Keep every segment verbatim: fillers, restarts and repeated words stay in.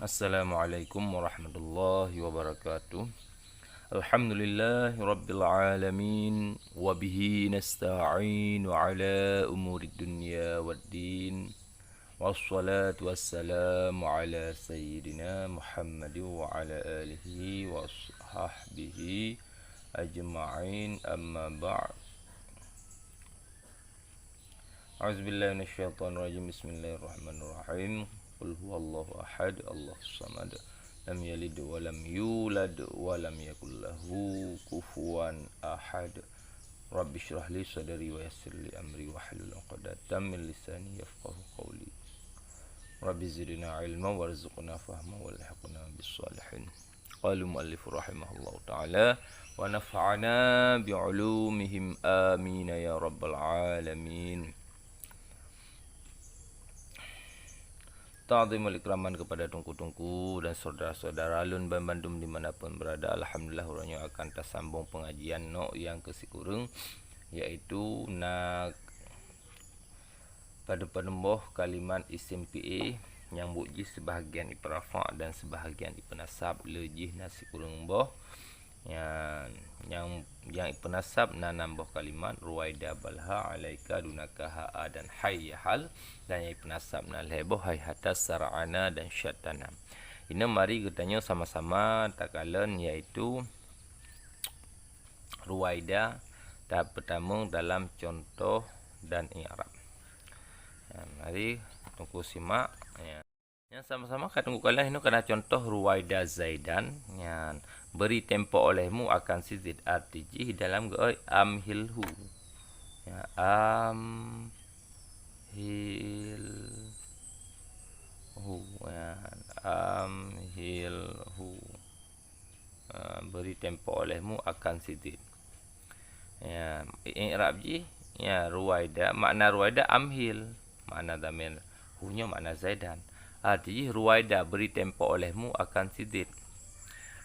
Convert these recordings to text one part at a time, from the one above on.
Assalamualaikum warahmatullahi wabarakatuh. Alhamdulillahirabbil alamin, wa bihi nasta'inu ala umurid dunya waddin. Wassalatu wassalamu ala sayyidina Muhammad wa ala alihi wa sahbihi ajma'in, amma ba'd. A'udzubillahi minasyaitonirrajim. Bismillahirrahmanirrahim. Qul huwallahu ahad, Allahus samad. Lam yalid wa lam yulad wa lam yakul lahu kufuwan ahad. Rabbi shrah li sadri wa yassir li amri wahlul 'uqdatam min lisani yafqahu qawli. Rabbi zidna ilma warzuqna fahma walhiqna bis shalihin. Qala muallif rahimahullahu ta'ala, wa nafa'ana bi ulumihim, amin ya rabbal alamin. Ta'zimul ikraman kepada teungku-teungku dan saudara-saudara lôn banmandum di mana pun berada. Alhamdulillah, uroe nyoe akan tasambong pengajian nok nyang keusikureueng, yaitu na padub-padub boh kalimat isim fi'il nyang buet jih seubahagian ipeunafa' dan seubahagian ipeunasaban, lé jih na sikureueng boh. Nyan, nyang, nyang ipeunasaban na nam boh kalimat, Ruwaida, Balha, Alaika, Dunaka, Ha'a, dan Hayyahal, dan nyang ipeunasaban na lhée boh, Haihata, Sara'ana, dan Syattana. Inoe mari geutanyoe sama-sama takalon, yaitu Ruwaida, tahap peutamong dalam contoh dan i'rab. Nah, mari teungku simak. Ya. Nyan sama-sama ka teungku kalon, inoe kana contoh Ruwaida Zaidan. Nyan, beri tempo olehmu akan si Zaid, arti jih dalam geuh amhilhu. Ya, amhilhu. Ya, amhilhu. Ha, beri tempo olehmu akan si Zaid. Ya, i'rab jih, ya, Ruwaida, makna Ruwaida amhil, makna dhamir hu nyoe makna Zaidan. Arti jih Ruwaida beri tempo olehmu akan si Zaid.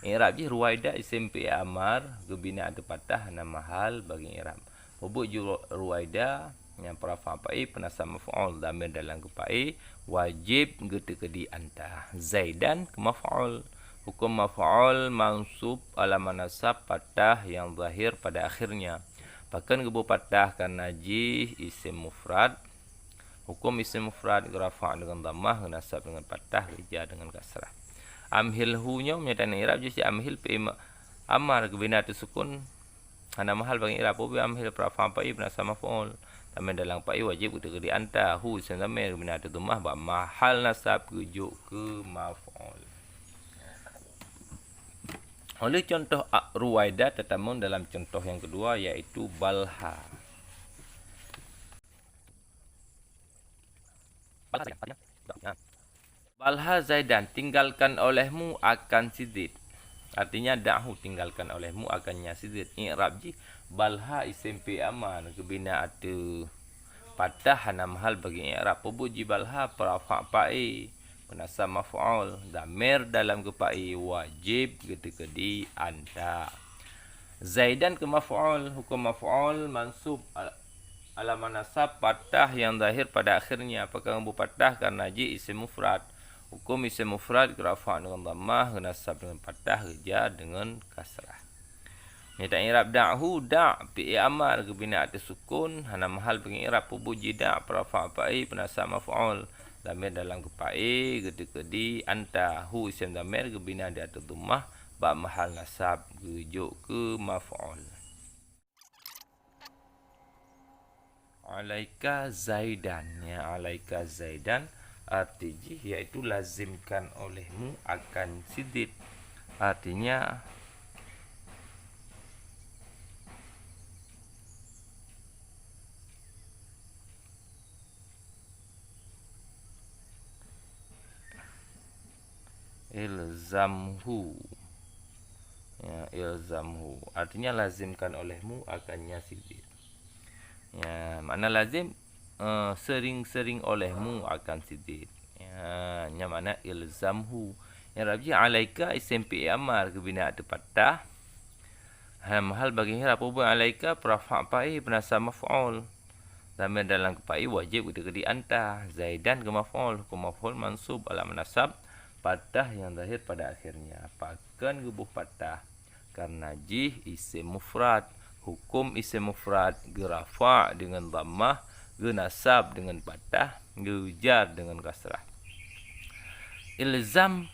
I'rab jih Ruwaida isim fi'il amar geubina ateueh patah hana mahal bagi i'rab. Peue buet jih Ruwaida, nyang peurafa' fa'il peunasab maf'ul, dhamir dalam geuh fa'il, wajéb geuteukeudi anta. Zaidan keu maf'ul. Huköm maf'ul mansub alamat nasab patah nyang zahir pada akhirnya. Pakon geubri patah? Kareuna jih isim mufrad. Huköm isim mufrad geurafa' deungon dhammah, geunasab deungon patah, geuja deungon kasrah. Amhilhu nyoe meunyoe tanyoe i'rab jih cit amhil fi'il ma-, amar geubina ateueh sukun. Hana mahal bagi i'rab, peue buet amhil peurafa' fa'il peunasab maf'ul. Dhamir dalam fa'il wajéb geuteukeudi anta, hu isim dhamir geubina ateueh dhammah bak mahal nasab geujok keu maf'ul. Oleh contoh a-, Ruwaida, tatamong dalam contoh nyang keudua, yaitu Balha. Balha Zaidan, tinggalkan olehmu akan si Zaid. Artinya, da'hu, tinggalkan olehmu akan nya si Zaid. I'rab jih, Balha isim fi'il amar geubina ateueh patah hana mahal bagi i'rab. Peue buet jih Balha? Peurafa' fa'il, peunasab maf'ul, dhamir dalam geuh fa'il, wajéb geuteukeudi anta. Zaidan keu maf'ul, huköm maf'ul mansub al-, alamat nasab patah nyang zahir pada akhirnya. Pakon geubri patah? Kareuna jih isim mufrad. Huköm isim mufrad geurafa' deungon dhammah, geunasab deungon patah, geuja deungon kasrah. Meunyoe ta-i'rab da'hu, da' fi'il amar geubina ateueh sukun, hana mahal bagi i'rab, peue buet jih da'? Peurafa' fa'il peunasab maf'ul, dhamir dalam geuh fa'il geuteukeudi anta, hu isim dhamir geubina di ateueh dhammah bak mahal nasab geujok keu maf'ul. Alaika Zaidan, ya, alaika Zaidan arti jih yaitu lazimkan olehmu akan si Zaid. Artinya, ilzamhu. Ya, ilzamhu. Artinya lazimkan olehmu akan nya si Zaid. Ya, makna lazim, eh, sering-sering olehmu akan si Zaid. Ya, nyan makna ilzamhu. I'rab jih alaika isim fi'il amar geubina ateueh patah. Hana mahal bagi i'rab, peue buet alaika? Peurafa' fa'il peunasab maf'ul. Dhamir dalam geuh fa'il wajéb geuteukeudi anta. Zaidan keu maf'ul, huköm maf'ul mansub alamat nasab Patah nyang zahir pada akhirnya. Pakon geuboh patah? Karena jih isim mufrad. Huköm isim mufrad geurafa' deungon dhammah, geunasab deungon patah, geujar deungon kasrah. Ilzam,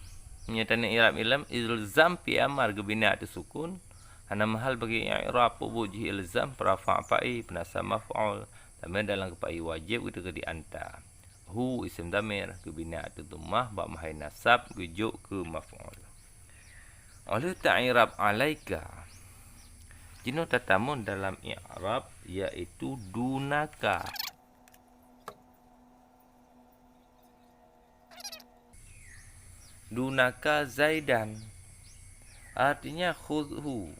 nyang tanyoe i'rab ilzam, ilzam fi'il amar geubina ateueh sukun, hana mahal bagi i'rab, peubuet jih ilzam, peurafa' fa'il, peunasab maf'ul, dhamir dalam keupak i wajéb geuteukeudi anta. Hu isim dhamir geubina ateueh dhammah bak mahai nasab geujok keu maf'ul. Óh lheueh ta'irab alaika, jinoe tatamong dalam i'rab, yaitu dunaka. Dunaka Zaidan, artinya khudhu.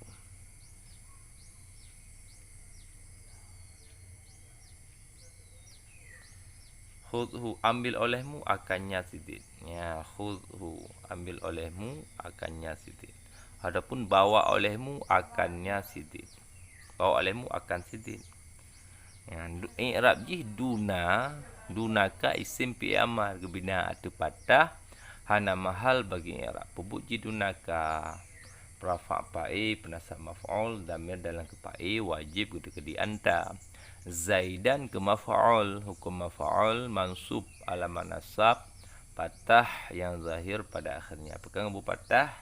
Khudhu, ambil olehmu akannya sidit. Ya, khudhu, ambil olehmu akannya sidit. Ataupun bawa olehmu akannya sidit. Bawa olehmu akan sidit. Ya, du-, i'rab jih duna, dunaka isim fi'il amar geubina ateueh patah, hana mahal bagi i'rab. Peubuet jih dunaka. Peurafa' fa'il, peunasab maf'ul, dhamir dalam keupak i wajéb geuteukeudi anta. Zaidan keu maf'ul, huköm maf'ul mansub alamat nasab patah nyang zahir pada akhirnya. Pakon geuboh patah?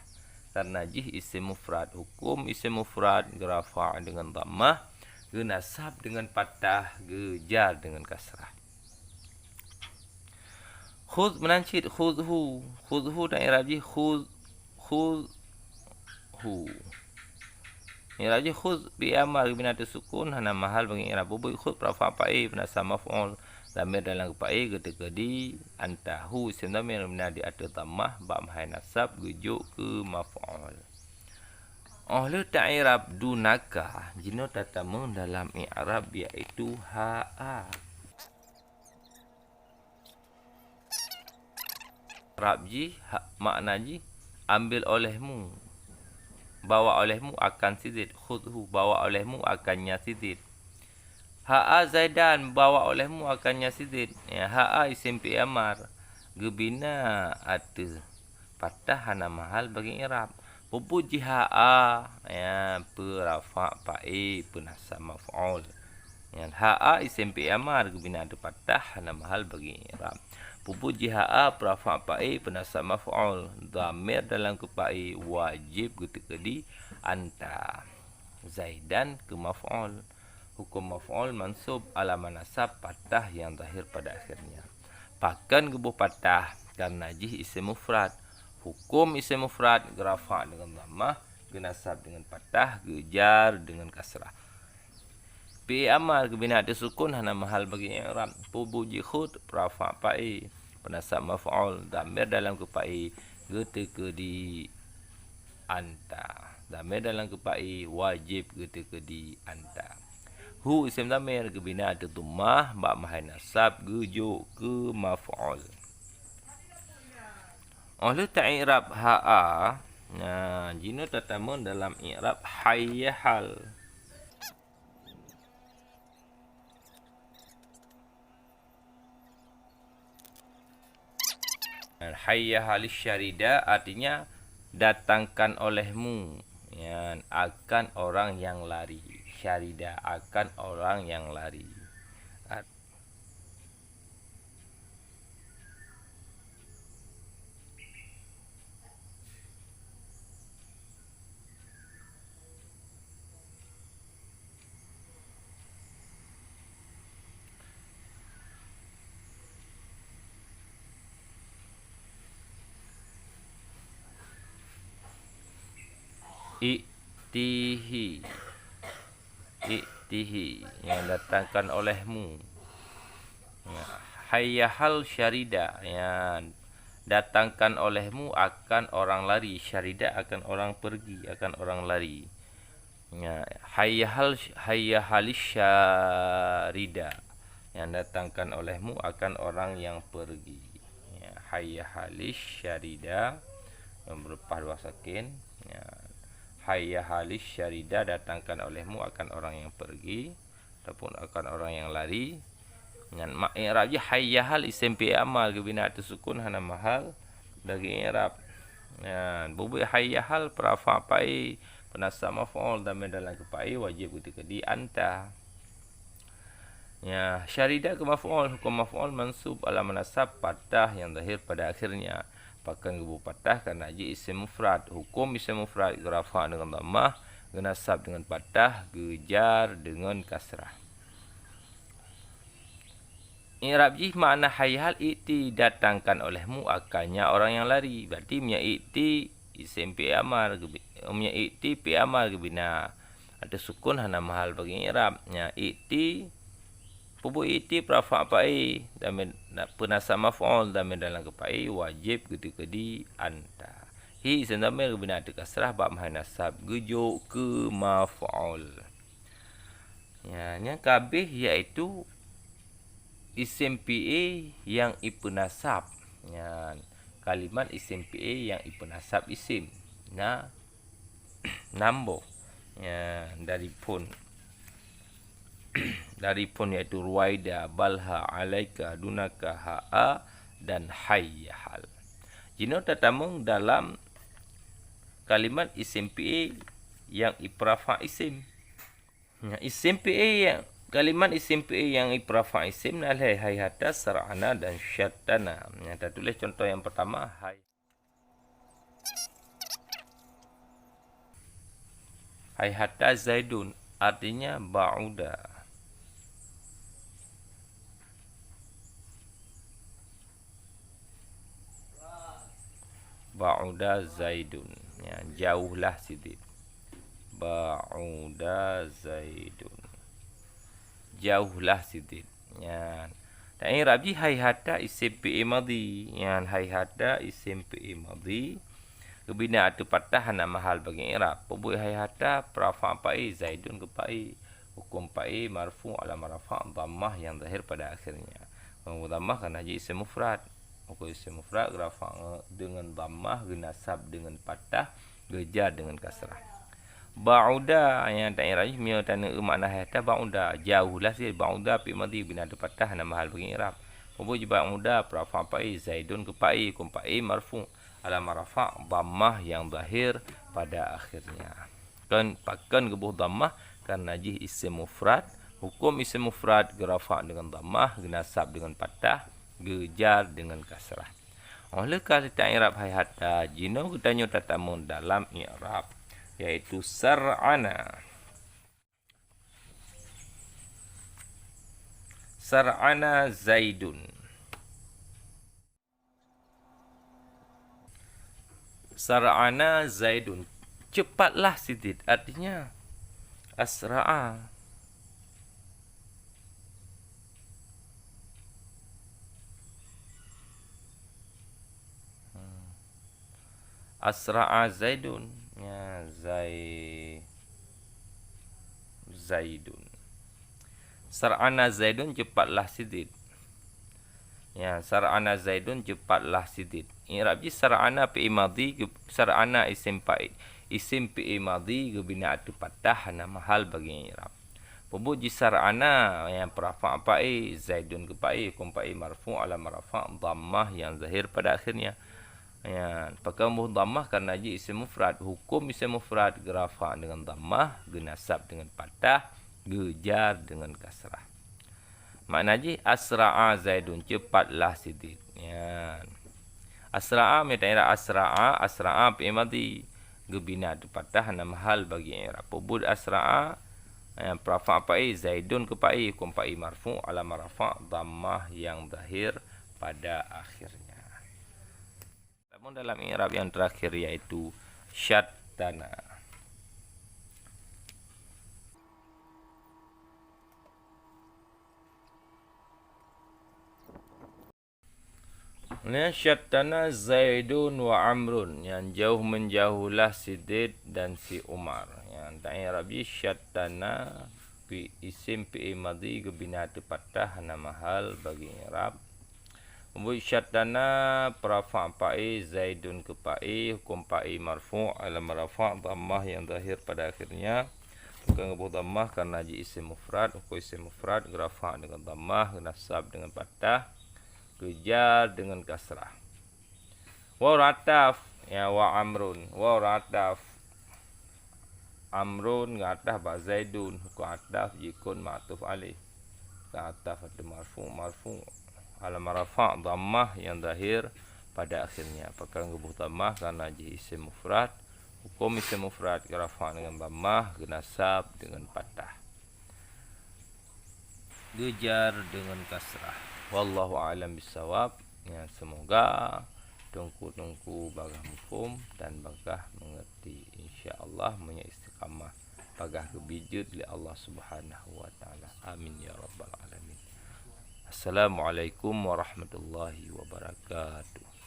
Karena jih isim mufrad. Huköm isim mufrad geurafa' deungon dhammah, geunasab deungon patah, geujar deungon kasrah. Khudh meunan cit, khudhu. Khudhu dan i'rab jih khudh, khudhu. I'rab jih khudh fi'il amar geubina ateueh sukun, hana mahal bagi i'rab. Peubuet khudh peurafa' fa'il, peunasab maf'ul, dhamir dalam keupak i geuteukeudi anta. Hu isim dhamir geubina di ateueh dhammah bak mahai nasab geujok keu maf'ul. Óh lheueh ta'irab dunaka, jinoe tatamong dalam i'rab, yaitu ha'a. I'rab jih, ha-, makna jih, ambil olehmu, bawa olehmu akan sidit, khudhu, bawa olehmu akannya sidit. Ha'a Zaidan, bawa olehmu akannya sidit. Ya, ha'a isim fi'il amar, geubina ateueh patah, hana mahal bagi i'rab. Peubuet jih ha'a, ya, peurafa' fa'il, peunasab maf'ul. Nyan ha'a isim fi'il amar geubina ateueh patah, hana mahal bagi i'rab. Peubuet jih ha'a, peurafa' fa'il, peunasab maf'ul, dhamir dalam keupak i wajéb geuteukeudi anta. Zaidan keu maf'ul. Huköm maf'ul mansub alamat nasab patah nyang zahir pada akhirnya. Pakon geuboh patah? Karena jih isim mufrad. Huköm isim mufrad geurafa' deungon dhammah, geunasab deungon patah, geujar deungon kasrah. Fi'il amar geubina ateueh sukun, hana mahal bagi i'rab. Peubuet jih khudh peurafa' fa'il, peunasab maf'ul, dhamir dalam keupak i geuteukeudi anta. Dhamir dalam keupak i wajéb geuteukeudi anta. Hu isim dhamir geubina ateueh dhammah bak mahai nasab geujok keu maf'ul. Óh lheueh ta'irab ha'a, nah, jinoe tatamong dalam i'rab hayya hal. Hayya halis syarida artinya datangkan olehmu, ya, akan orang yang lari. Syarida, akan orang yang lari. At- I'tihi. I'tihi, ya, datangkan olehmu. Ya, hayya hal syarida, ya, datangkan olehmu akan orang lari. Syarida akan orang pergi, akan orang lari. Ya, hayya hal, hayya halis syarida, yang datangkan olehmu akan orang yang pergi. Ya, hayya halis syarida, yang berlepas dua sakin. Ya, hayya halis syarida, datangkan olehmu akan orang yang pergi ataupun akan orang yang lari. Nyan ma-, i'rab jih hayya hal isim fi'il amar geubina ateueh sukun hana mahal. bagi i'rab. Nyan, bubuet hayya hal peurafa' fa'i, peunasab maf'ul, dhamir dalam keu fa'i, wajéb geuteukeudi anta. Ya, syarida keu maf'ul, huköm maf'ul mansub alamah nasab fathah nyang zahir pada akhirnya. Pakon geuboh fathah? Kareuna jih isém mufrad. Huköm isém mufrad geurafa' deungon dhammah, geunasab deungon fathah, geujar deungon kasrah. I'rab jih makna hayya hal, i'ti, datangkan olehmu akannya orang yang lari. Berarti meunyoe i'ti isém fi'il amar geubi-, meunyoe i'ti fi'il amar geubina ateueh sukun hana mahal bagi i'rab. Nyan i'ti, peue buet i'ti? Peurafa' fa'i, dhamir, peunasab maf'ul, dhamir dalam keu fa'i, wajéb geuteukeudi anta. Hi isém dhamir geubina ateueh kasrah bak mahal nasab, geujok keu maf'ul. Ya, nyang ka habéh yaitu isém fi'il nyang ipeunasab. Nyan, kalimat isém fi'il nyang ipeunasab isém. Na, nam boh. Ya, dari phon. Dari phon yaitu ruwaida, balha, alaika, dunaka, ha'a, dan hayya hal. Jinoe tatamong dalam kalimat isém fi'il nyang ipeurafa' isém. Nyan, isém fi'il nyang, kalimat isém fi'il nyang ipeurafa' isém na lhée, haihata, sar'ana, dan syattana. Nyan, tatuléh cuntoh nyang peurtama, hai-, haihata Zaidun, artinya ba'uda. Ba'uda Zaidun. Ya, jauhlah sidit. Ba'uda Zaidun. Jauhlah sidit. Nyan. Ta'irab jih haihata isém fi'il madhi. Nyan, haihata isém fi'il madhi. Geubina ateueh fathah hana mahal bagi i'rab. Peue buet haihata? Peurafa' fa'i, Zaidun keu fa'i. Huköm fa'i marfu' alamah rafa' dhammah nyang zahir pada akhirnya. Huköm dhammah kareuna jih isém mufrad. Huköm isém mufrad geurafa' nge-, deungon dhammah, geunasab deungon fathah, geujar deungon kasrah. Ba'uda, nyang ta'irab jih meunyoe taneuk makna haihata ba'uda, jauhlah sidit, ba'uda fi'il madhi geubina ateueh fathah hana mahal bagi i'rab. Peue buet jih ba'uda? Peurafa' fa'i, Zaidun keu fa'i, huköm fa'i marfu' alamah rafa' dhammah nyang zahir pada akhirnya. Kon, pakon geuboh dhammah? Kareuna jih isém mufrad. Huköm isém mufrad geurafa' deungon dhammah, geunasab deungon fathah, geujar deungon kasrah. Óh lheueh ka ta'irab haihata, jinoe geutanyoe tatamong dalam i'rab, yaitu sar'ana. Sar'ana Zaidun. Sar'ana Zaidun, cepatlah sidit, artinya asra'a. Hmm. Asra'a Zaidun. Ya, Zai-, Zaidun. Sar'ana Zaidun, cepatlah sidit. Ya, sar'ana Zaidun, cepatlah sidit. I'rab jih sar'ana fi'il madhi geu-, sar'ana isém fa'i-, isém fi'il madhi geubina ateueh fathah hana mahal bagi i'rab. Peue buet jih sar'ana? Ya, peurafa' fa'i, Zaidun keu fa'i, huköm fa'i marfu' alamah rafa' dhammah nyang zahir pada akhirnya. Ya, pakon geuboh dhammah? Kareuna jih isém mufrad. Huköm isém mufrad geurafa' deungon dhammah, geunasab deungon fathah, geujar deungon kasrah. Makna jih, asra'a Zaidun, cepatlah sidit. Nyan. Asra'a, meunyoe ta'irab asra'a, asra'a fi'il madhi geubina ateueh fathah hana mahal bagi i'rab. Peue buet asra'a? Ya, peurafa' fa'i, Zaidun keu fa'i, huköm fa'i marfu' alamah rafa' dhammah nyang zahir pada akhirnya. Namun dalam i'rab nyang terakhir yaitu syattana. Nyan, syattana Zaidun wa Amrun, nyan jauh menjauhlah si Zaid dan si Umar. Nyan ta'irab jih syattana fi-, isim fi'il madhi geubina ateueh fathah hana mahal bagi i'rab. Buet syattana, peurafa' fa'i, Zaidun keu fa'i, huköm fa'i marfu', alamah rafa' dhammah nyang zahir pada akhirnya. Bukan geuboh dhammah karena jih isim mufrad, huköm isim mufrad geurafa' deungon dhammah, geunasab deungon fathah, geujar deungon kasrah. Waw ureueng ataf, ya, wa amrun. Waw ureueng ataf. Amrun ngon ataf bak zaidun, hukôm ataf jikheun ma'tuf alaih. Ka ataf ateueh marfu', marfu' alam rafa' dhammah nyang zahir pada akhirnya. Pakon geuboh dhammah? Karena jih isim mufrad. Hukôm isim mufrad geurafa' deungon dhammah, geunasab deungon fathah, geujar deungon kasrah. Wallahu a'lam bissawab. Ya, semoga teungku-teungku bagah muphom dan bagah meungerti. Insya Allah, meunyoe istiqamah, bagah geubri jeuet lé Allah Subhanahu wa Ta'ala. Amin ya rabbal alamin. Assalamualaikum warahmatullahi wabarakatuh.